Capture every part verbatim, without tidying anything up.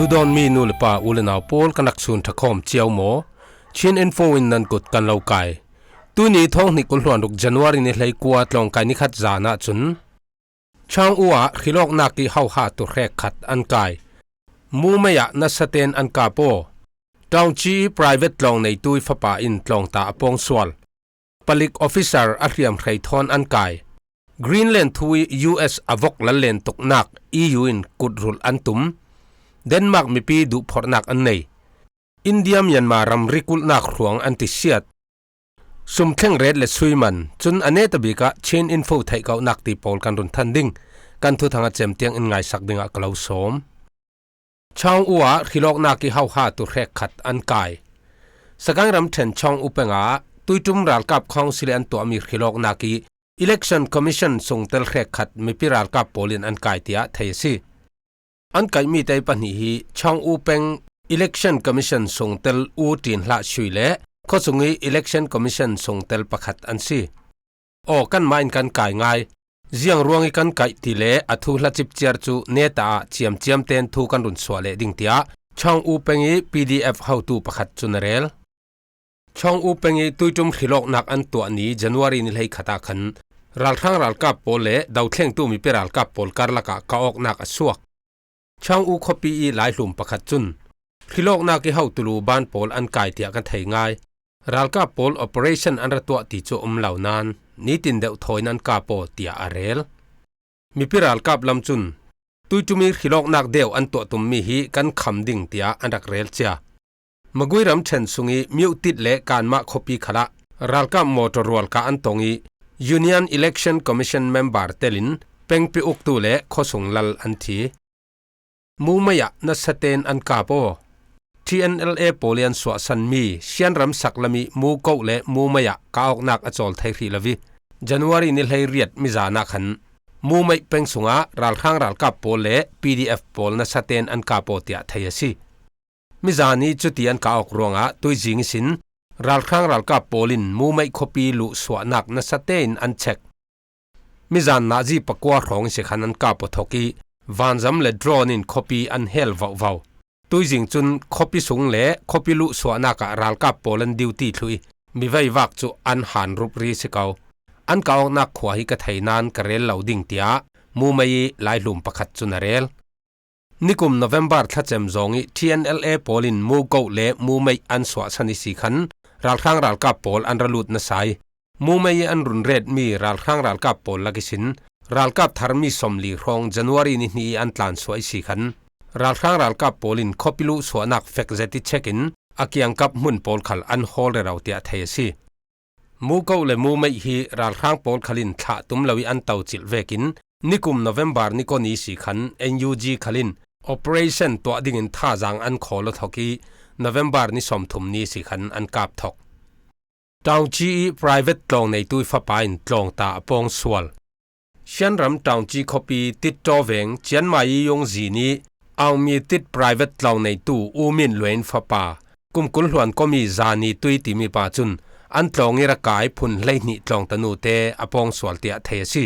Dudawnmi nu le pa, u le nau pawl, kan rak sun ṭha khawm cio maw? Chin Info in nan kut kan lo kai. Tuni thawng hnih kul hluan ruk January ni hleikua tlawngkai ni khat zan ah cun Chang U ah hrilawknak ih hauha tu hrek khat an kai. Mumei ah nasaten an kap aw. Taungci ih private tlawng neitu ih fapa in tlawngta a pawng sual. Palik officer a hriamhrei thawn an kai. Greenland thu ih U S a vok lallen tuknak E U in kutrulh an tum. Denmark mipi duhphorhnak an nei. India Myanmar ramri kulhnak hruang an tisiat. Sumthleng ret le sui man, cun a netabik ah Chin Info theihkauhnak ti pawl kan run than ding. Kan thuthang a cem tiang in ngaisak dingah ka lo sawm. Chang U ah hrilawknak ih hauha tu hrek khat an kai. Sagaing ramṭhen Chang U peng ah tuiṭum ralkap council ih an tuahmi hrilawknak ih Election Commission sungtel hrek khat mipi ralkap pawl in an kai tiah thei a si. An kaihmi te pahnih hi Chang U peng Election Commission sungtel U Tin Hlah Shui le khuasung ih Election Commission sungtel pakhat an si. Aw, kanmah in kan kai ngai. Ziang ruang ih kan kaih ti le a thu hla cipciar cu neta ah ciamciam ten thu kan run suah leh ding, tiah Chang U peng ih P D F hotu pakhat cun a rel. Chang U peng ih tuiṭum hrilawknak an tuah ni January ni hleikhat ah khan ralhrang ralkap pawl le dothlengtu mipi ralkap pawl karlak ah kah awknak a suak. Chang U khuapi ih laihlum pakhat cun hrilawknak ih hotu lu ban pawl an kai tiah kan thei ngai. Ralkap pawl operation an ra tuah ti cu a um lo nain nitin deuh thawi in an kap aw tiah a rel. Mipi ralkap lam cun tuiṭum ih hrilawknak deuh an tuah tummi hi kan kham ding tiah an rak rel cia. Magui ramṭhen sung ih Myotit le Kanmah khuapi khalah ralkap mawṭaw rualka an tong ih Union Election Commission member telin pengpi uktu le khuasung lal an thi. Mumei ah nasaten an kap aw. T N L A pawl ih an suahsanmi Shan ram saklam ih Muko le Mumei ah kah awknak a cawl thei hrih lo ih January ni hleiriat mizan ah khan Mumei peng sungah ralhrang ralkap pawl le P D F pawl nasaten an kap aw tiah thei a si. Mizan ih cuti an kah awk ruangah tuizing ihsin ralhrang ralkap pawl in Mumei khuapi luhsuahnak nasatein an check. Mizan nazi pakua hrawng ihsi khan an kap aw thawk ih vanzam le drone in khuapi an hel vauhvau. Tuizing cun khuapi sung le khuapi luhsuahnak ah ralkap pawl an duty thluh ih mi veivak cu an han rupri si ko. An kah awknak khua hi ka thei nain ka rel lo ding tiah Mumei ih laihlum pakhat cun a rel. Nikum November thlacem zawng ih T N L A pawl in Muko le Mumei an suahsan ihsi khan ralhrang ralkap pawl an ra lut nasa ih Mumei ih an run retmi ralhrang ralkap pawl lak ihsin ralkap tharmi sawmli hrawng January ni hnih ih an tlansuah ihsi khan ralhrang ralkap pawl in khuapi luhsuahnak fek zet ih check in a kiangkap hmun pawl khal an hawl rero tiah thei a si. Muko le Mumei hi ralhrang pawl khal in thlah tum lo ih an tocilh vekin nikum November ni kua ni ihsi khan N U G khal in operation tuah dingin thazaang an khawl aw thawk ih November ni sawmthum ni ihsi khan an kap thawk. Taungci ih private tlawng neitu ih fapa in tlawngta a pawng sual. Shan ram Taungci khuapi Titto veng Chianmai ih Yungzi nih Aungmi Tit private tlawng neitu U Min Luain fapa, kum kul hluan kuami Zani Tui timi pa cun an tlawng ih ra kai phun hleihnih tlawngtanute a pawng sual tiah thei a si.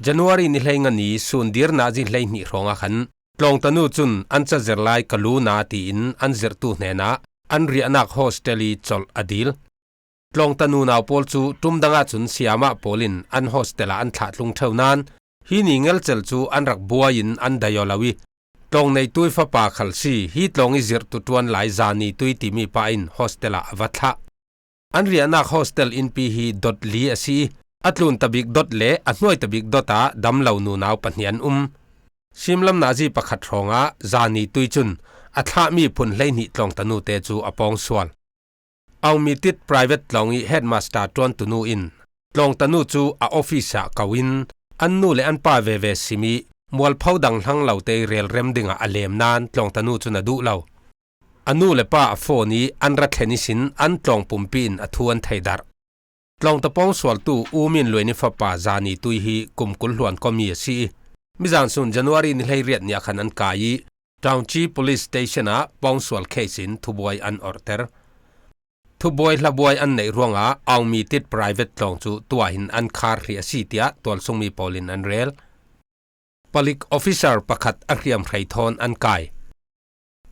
January ni hleinga ni sun dir nazi hleihnih hrawngah khan tlawngtanu cun an cazir lai ka lu na tiin an zirhtu hnenah an riahnak hostel ih colh a dil. Tlawngtanu nau pawl cu ṭum dang ahcun sayamah pawl in an hostel ah an thlahtlung ṭheu nain hi ni ngelcel cu an rak buai in an dai aw lo ih tlawng neitu ih fapa khal si hi tlawng ih zirhtu ṭuan lai Zani Tui timi pa in hostel ah a va thlah. An riahnak hostel innpi hi dot li a si ih a tlunta bik dot le a hnuaita bik dot ah damlo nunau pahnih an um. Simlam nazi pakhat hrawngah Zani Tui cun a thlahmi phun hleihnih tlawngtanute cu a pawng sual. Aungmi Tit private tlawng ih headmaster ṭuantunu in tlawngtanu cu a office ah ko in an nu le an pa veve sim ih mualpho dang hlang lote ih relrem dingah a lem nain tlawngtanu cun a duh lo. A nu le pa a phone ih an ra thlen ihsin an tlawng pumpi in a thu an theidarh. Tlawngta pawng sualtu U Min Luain ih fapa Zani Tui hi kum kul hluan kuami a si ih mizan sun January ni hleiriat ni ah khan an kai ih Taungci Police Station ah pawng sual case in thubuai an orhter. Thubuai hlabuai an neih ruangah Aungmi Tit private tlawng cu tuah hin an khar hrih a si tiah tualsungmi pawl in an rel. Palik officer pakhat a hriamhrei thawn an kai.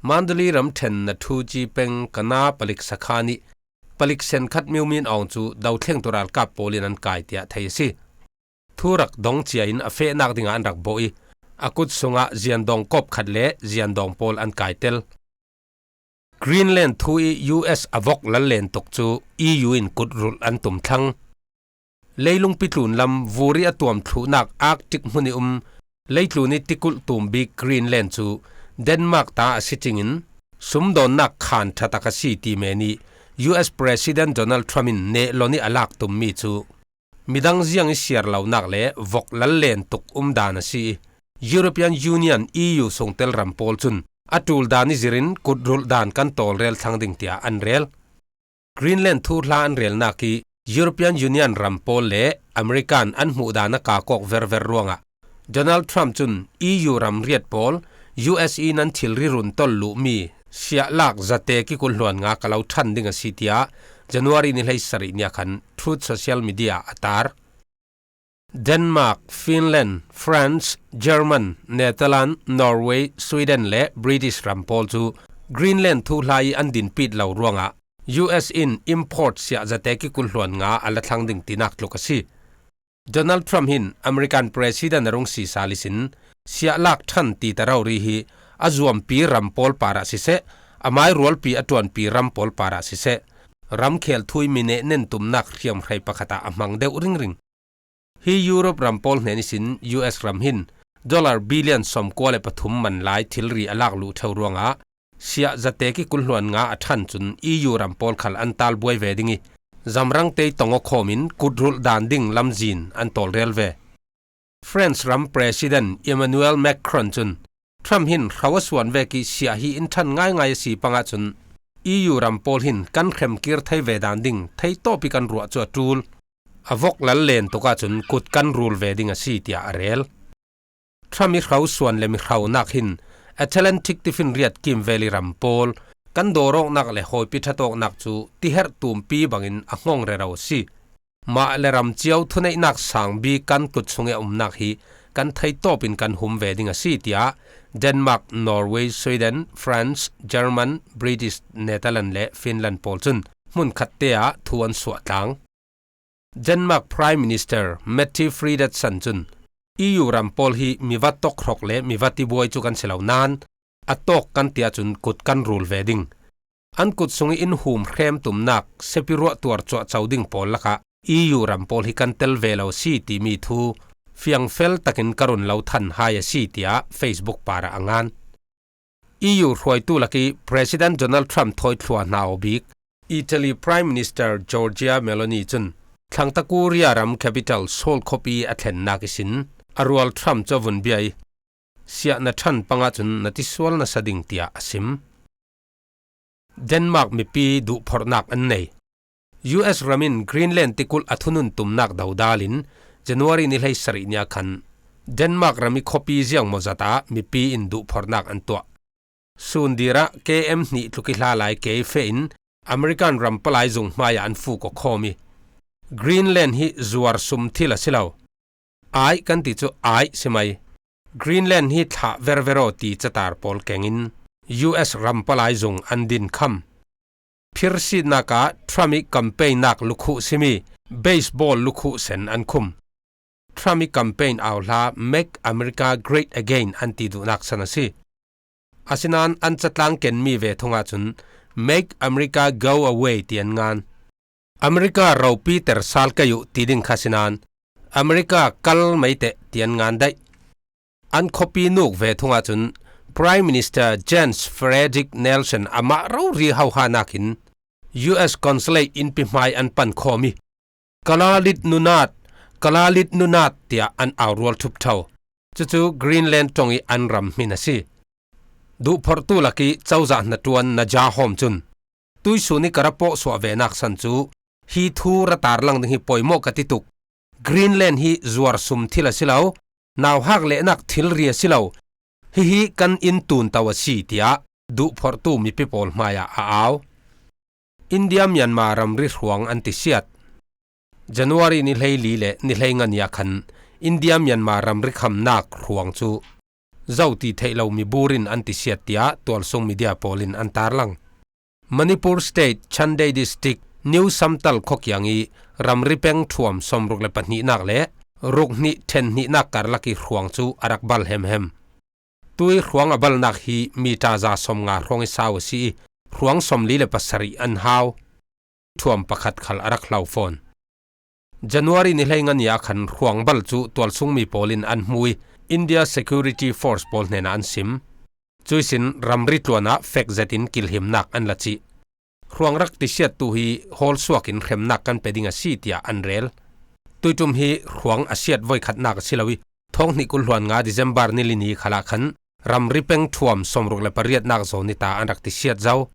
Mandalay ramṭhen Nathu Chi peng Kana palik sakha nih palik senkhat Myo Min Aung cu dothlengtu ralkap pawl in an kai tiah thei a si. Thu rak dong cia in a fehnak dingah an rak bawh i, a kut sungah ziandawng kawp khat le ziandawng pawl an kai tel. Greenland thu i U S a vok lal len tuk cu E U in kutrulh an tum thlang. Leilungpi tlun lam vur i a tuam thluhnak Arctic hmun i um leitlun i tikulh tum bik Greenland cu Denmark ta a si cingin sumdawnnak khan ṭha tak a si ti men i U S President Donald Trump in nehlon i a lak tummi cu midang ziang i siar lonak le vok lal len tuk umdan a si i, European Union, E U sungtel ram pawl cun a ṭul dan i zirin kutrulh dan kan tawlrel thlang ding tiah an rel. Greenland thu hla an relnak i European Union ram pawl le American an hmuh dan a kak awk verver ruangah Donald Trump cun E U ram riat pawl U S in an thilri run tol luhmi siahlak zate kikul hluan nga ka lo ṭhan ding a si, tiah January ni hleisarih ni ah khan Truth Social Media a tar. Denmark, Finland, France, German, Netherlands, Norway, Sweden le British ram pawl cu Greenland thu hla i an dinpit lo ruangah U S in import siah zate kikul hluan nga a la thlang ding tinak tluk a si. Donald Trump hin American President a rung si sal ihsin siahlak ṭhan ti ta rori hi a zuampi ram pawl parah siseh, a mai rualpi a ṭuanpi ram pawl parah siseh, ramkhel thu i mi nehnen tumnak hriamhrei pakhat ah a hmang deuh ringring. Hi Europe ram pawl hnen ihsin U S ram hin dollar billion sawmkua le pathum man lai thilri a lak luh ṭheu ruangah siah zate kikul hluan nga a ṭhan cun E U ram pawl khal an tal buai ve ding i, zamrang tei tong aw khawm in kutrulh dan ding lamzin an tawlrel ve. France ram President Emmanuel Macron cun Trump hin hro a suan vek i siah hi in ṭhan ngaingai a si pang ahcun E U ram pawl hin kan hremkir thei ve dan ding theitawp i kan ruah cu a ṭul. A vok lal len tuk ahcun kut kan rul ve ding a si, tiah a rel. Trump i hro suan le mi hronak hin Atlantic tifinriat kimvel i ram pawl kan dawrawknak le hawipi ṭhatawknak cu tiherh tumpi bangin a hngawng rero a si. Mah le ram cio thuneihnak sang bik kan kut sung i a umnak hi kan theitawp in kan hum ve ding a si, tiah Denmark, Norway, Sweden, France, German, British, Netherlands le Finland pawl cun hmunkhat te ah thu an suah tlang. Denmark Prime Minister Mette Frederiksen cun E U ram pawl hi mi va tawk hrawk le mi va tibuai cu kan si lo nain a tawk kan ti ahcun kut kan rul ve ding. An kut sung i in hum hrem tumnak, sepi ruah tuar cuahco ding pawl lakah E U ram pawl hi kan tel ve lo a si timi thu fiangfel takin ka run lo than hai a si, tiah Facebook parah a ngan. E U hruaitu lak i President Donald Trump thawi thlua hna aw bik Italy Prime Minister Giorgia Meloni cun Thlangta Korea ram capital Seoul khuapi a thlennak ihsin a rual Trump cu a vun bia i, siah na ṭhan pang ahcun na ti sual nasa ding, tiah a sim. Denmark mipi duhphorhnak an nei. U S ram in Greenland tikulh a thunun tumnak dodal in January ni hleisarih ni ah khan Denmark ram i khuapi ziangmaw zat ah mipi in duhphorhnak an tuah. Sun dir ah K M hnih tluk i hla lai kei feh in American ram palai zung hmai ah an fuk aw khawm i, Greenland hi zuar sum thil a si lo. Ai kan ti cu ai si mai. Greenland hi thlah verver aw ti catar pawl kengin U S ram palai zung an din kham. Phirsitnak ah Trump i campaign nak lukhuh simi baseball lukhuh sen an khum. Trump i campaign au hla Make America Great Again an ti duhnak san a si. Asinain an catlang kenmi ve thung ahcun Make America Go Away ti an ngan. America ropi ter sal kei uh ti ding kha sinain America kal mai teh ti an ngan daih. An khuapi nuk ve thung ahcun Prime Minister Jens Frederik Nielsen amah rori hohanak in U S consulate innpi hmai an pan khawm i, Kalalit nunat, Kalalit nunat, tiah an au rual ṭhup ṭho. Cucu Greenland ṭong i an ram hmin a si. Duhphorhtu lak i cozah hnaṭuan Naja Hawm cun tuisun i ka ra pawh suah venak san cu hi thu ra tarlang ding hi poimawh ka ti tuk. Greenland hi zuar sum thil a si lo, nauhak lehnak thilri a si lo. Hihi kan in tunto a si, tiah duhphorhtu mipi pawl hmai ah a au. India Myanmar ramri hruang an ti siat. January ni hleili le ni hleinga ni ah khan India Myanmar ramri khamnak hruang cu Zo ti theih lo mi burin an tisiat tiah tualsung media pawlin an tarlang. Manipur State, Chandel District, New Samtal khuakiang ih ramri peng thuam sawmruk le pahnihnak le rukhnih ṭhenhnihnak karlak ih hruang cu a rak bal hemhem. Tui hruang a balnak hi mita za sawmnga hrawng ih sau a si ih, hruang sawmli le pasarih an hau. Thuam pakhat khal a rak hlo fawn. January ni hleinga ni ah khan hruang bal cu tualsung mi pawlin an hmu ih, India Security Force pawl hnenah an sim. Cuihsin ramri tluanah fek zetin kilhimnak an la cih. Hruang rak tisiattu hi hawlsuak in hremnak kan pe ding a si, tiah an rel. Tuiṭum hi hruang a siat voikhatnak a si lo ih, thawng hnih kul hluan nga December ni li ni khalah khan ramri peng thuam sawmruk le pariatnak zawn ih ta an rak tisiat zo.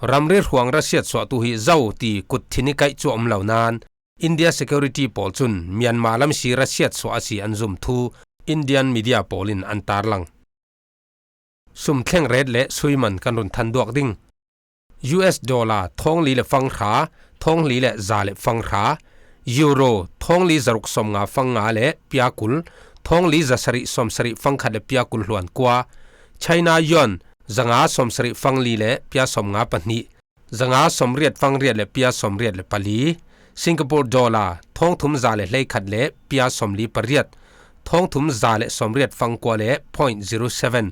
Ramri hruang ra siatsuahtu hi zo ti kut thin ih kaih cu a um lo nain, India security pawl cun Myanmar lam si ra siatsuah a si an zum thu Indian media pawlin an tarlang. Sum thleng ret le sui man kan run than duak ding. U S dollar thawng li le fanghra, thawng li le za le fanghra, Euro thawng li zaruk sawmnga fangnga le pia kul, thawng li zasarih sawmsarih fangkhat le pia kul hluan kua, China yuan zanga sawmsarih fangli le pia sawmnga pahnih, zanga sawmriat fangriat le pia sawmriat le pali, Singapore dollar thawng thum za le hleikhat le pia sawmli pariat, thawng thum za le sawmriat fangkua le point zero seven,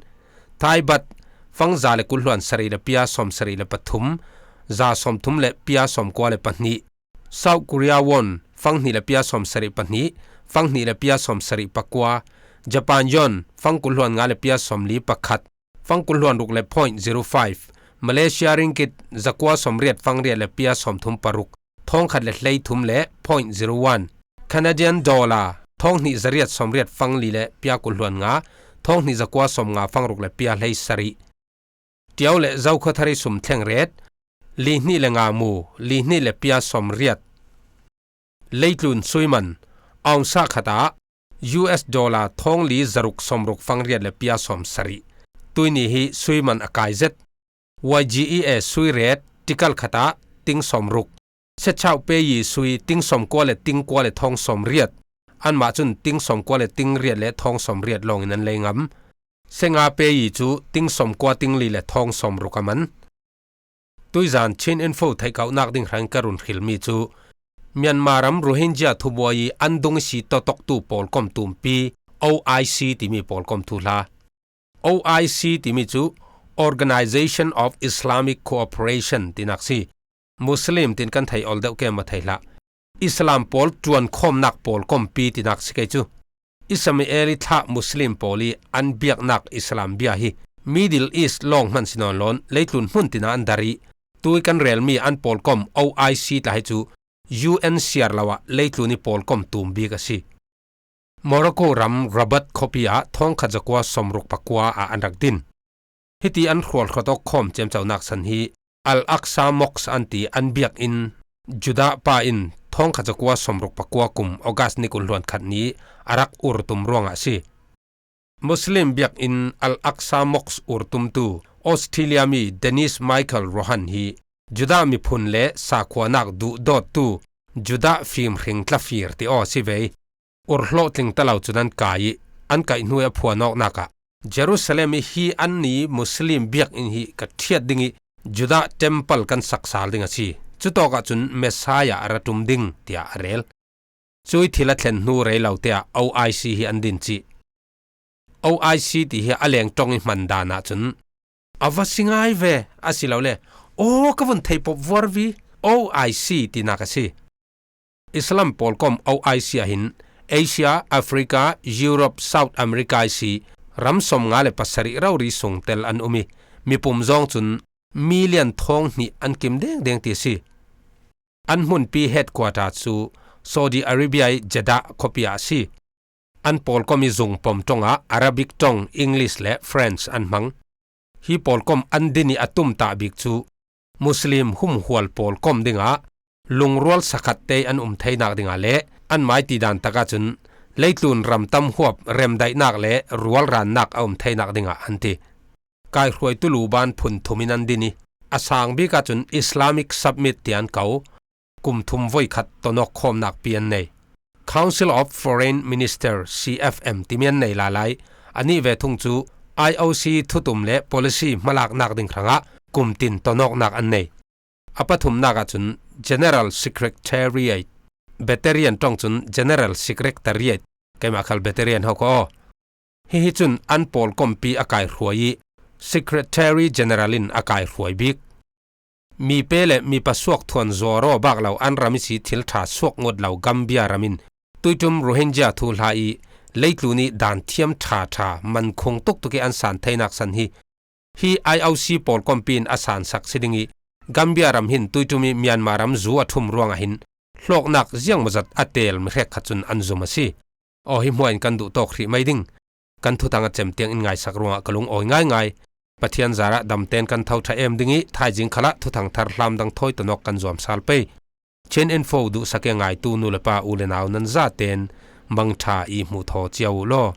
Thai baht fang za le kul hluan sarih le pia sawmsarih le pathum, za sawmthum le pia sawmkua le pahnih, South Korea won fanghnih le pia sawmsarih pahnih, fanghnih le pia sawmsarih pakua, Japan yuan fang kul hluan nga le pia sawmli pakhat, fang kul hluan ruk le point zero five, Malaysia ringgit zakua sawmriat fangriat le pia sawmthum paruk, thawngkhat le hleithum le point zero one, Canadian dollar thawng hnih zariat sawmriat fangli le pia kul hluan nga, thawng hnih zakua sawmnga fangruk le pia hleisarih. Ṭio le Zokhawthar ih sum thleng ret, li hnih le nga mu, li hnih le pia sawmriat. Leitlun sui man, ounce khat ah U S dollar thawng li zaruk sawmruk fangriat le pia sawmsarih. Tuihni hi sui man a kai zet. Y G E A sui ret, tikal khat ah ting sawmruk. Sechau peyi sui ting sawmkua le ting kua le thawng sawmriat. Anmah cun ting sawmkua le ting riat le thawng sawmriat lawngin an lei ngam. Senga peyi cu ting sawmkua ting li le thawng sawmruk a man. Tuizan Chin Info theihkauhnak ding hrangin ka run hrilmi cu Myanmar ram Rohingya thubuai ih an dung ihsi totoktu pawlkom tumpi O I C timi pawlkom thuhla. O I C timi cu Organization of Islamic Cooperation tinak si. Muslim tin kan thei ol deuh ke maw thei hlah. Islam pawl ṭuankhawmnak pawlkompi tinak si kei cu. Ismail ih thlah Muslim pawl ih an biaknak Islam bia hi Middle East lawng hman si nawn loin leitlun hmun tinah an dar ih, tui kan relmi an pawlkom O I C tla hi cu U N siar lo ah leitlun ih pawlkom tum bik a si. Morocco ram Rabat khuapi ah thawngkhat zakua sawmruk pakua ah an rak din. Hiti an hrualhruat awk khawm ciamconak san hi Al-Aqsa Mosque an ti an biakinn Judah pa in thawngkhat zakua sawmruk pakua kum August ni kul hluan khat ni a rak ur tum ruangah a si. Muslim biakinn Al-Aqsa Mosque ur tumtu Australia mi Dennis Michael Rohan hi Judah miphun le sakhuanak duhdawttu Judah fimhring tlafir ti aw si ve. Ur hlawhtling ta lo cun an kai ih an kaih hnu ih a phuan awknak ah Jerusalem ih hi anni Muslim biakinn hi ka ṭhiat ding ih Judah temple kan sak sal ding a si. Cutawk ahcun Messiah a ra ṭum ding, tiah a rel. Cuih thil a thlen hnu rei lo te ah O I C hi an din cih. O I C ti hi a leng ṭong ih hman dan ahcun a va si ngai ve, asilole aw ka vun thei pop vuarvi, O I C tinak a si. Islam pawlkom O I C ah hin Asia, Africa, Europe, South America ih si ram sawmnga le pasarih rori sung tel an um ih mipum zawng cun million thawng hnih an kim dengdeng ti a si. An hmunpi headquarter cu Saudi Arabia ih Jeddah khuapi ah a si. An pawlkom ih zung pom ṭongah Arabic ṭong, English le French an hmang. Hi pawlkom an din ih a tumtah bik cu Muslim humhual pawlkom dingah lungrual sakhatte ih an um theinak dingah le anmah ih tidan tak ahcun leitlun ram tam huap remdaihnak le rualrannak a um theinak dingah an ti. Kaihruaitu luban phun thum in an din ih a sang bik ahcun Islamic Summit tiah an ko. Kum thum voikhat tonawk khawmnak pi an nei. Council of Foreign Minister, C F M, timi an nei lalai. A nih ve thung cu I O C thutum le policy hmalaknak ding hrangah kum tin tonawknak an nei. A pathumnak ahcun General Secretariat, Battalion ṭong cun General Secretariat, keimah khal Battalion ho ko aw. Hihi cun an pawlkompi a kaihruai i Secretary General in a kaihruai bik. Mipe le mipa suak thuan zuar aw bak lo an ram ihsi thil ṭha suak ngut lo Gambia ram in tuiṭum Rohingya thuhla i leitlun i daan thiam ṭha ṭha man khung tuktuk i an san theinak san hi, hi I O C pawlkompi in a sansak si ding i Gambia ram hin tuiṭum i Myanmar ram zu a ṭhum ruangah hin hlawknak ziangmawzat a teel mi hrekkhat cun an zum a si. Aw hi hmuah in kan duh tawk hrih mai ding. Kan thuthang a cem tiang in ngaisak ruangah ka lungawi ngaingai. Pathian zarah damten kan tho ṭha em ding i thaizing khalah thuthang thar hlamdang thawi tonawk kan zuam sal pei. Chin Info duhsak e ngaitu nu le pa u le nau nan zaten mangṭha i hmuh thaw cio uh law.